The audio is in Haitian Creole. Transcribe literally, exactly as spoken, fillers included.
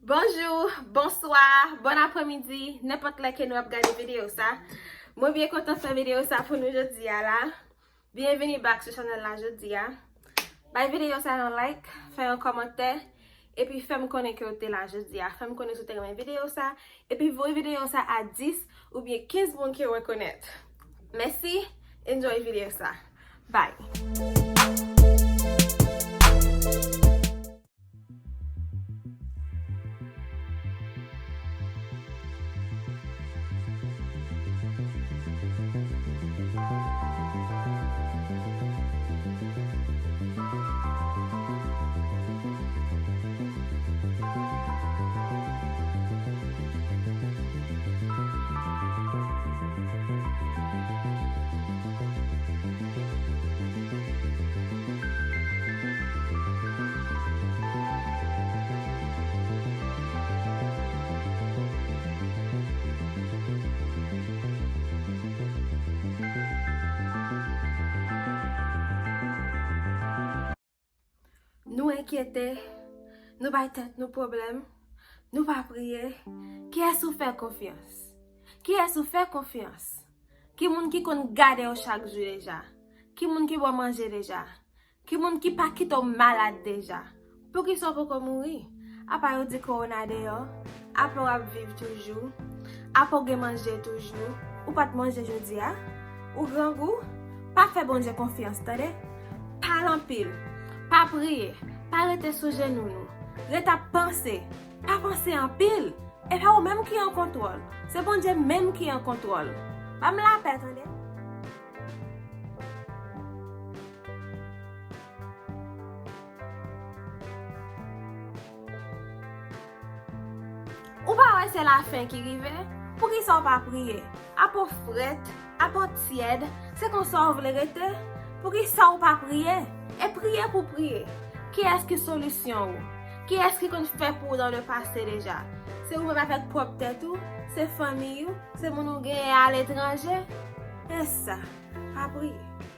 Bonjou, bonswa, bon apremidi, nenpòt lè ke nou ap gade videyo sa. Mwen byen kontan fè videyo sa pou nou jodi a la. Byenvini back sou chanèl la jodi a. Bay videyo sa yon like, fè yon kòmantè, epi fè m konnen ke w te la jodi a. Fè m konnen si w te renmen videyo sa, epi voye videyo sa a dis oubyen kenz moun ke w rekonèt. Mèsi, enjoy videyo sa. Bye. Nou enkyete, nou bay tèt nou pwoblèm, nou pa priye. Kiyès ou fè konfyans? Kiyès ou fè konfyans? Ki moun ki konn gade w chak jou deja? Ki moun ki ba w manje deja? Ki moun ki pa kite w malad deja? Poukisa w poko mouri? Apa yo di kowona deyò? Apa w ap viv toujou? Apa w gen manje toujou? Ou pa t manje jodi a? Ou grangou? Pa fè Bondye konfyans, tande? Pale anpil. Pa priye. Pa rete sou jenou nou. Ret ap panse. Pa panse anpil. E pa ou menm ki an kontwòl. Se Bondye menm ki an kontwòl. Ban m lapè, tande? Ou pa wè se lafen ki rive? Poukisa w pa priye? Apa w frèt, apa w tyèd, se konsa w vle rete? Poukisa w pa priye? E priye pou priye. Kiyès ki solisyon ou? Kiyès ki konn fè pou ou dans le passé deja? Se ou menm avèk pwòp tèt ou? Se fanmi ou? Se moun ou genyen aletranje? E sa, pa priye.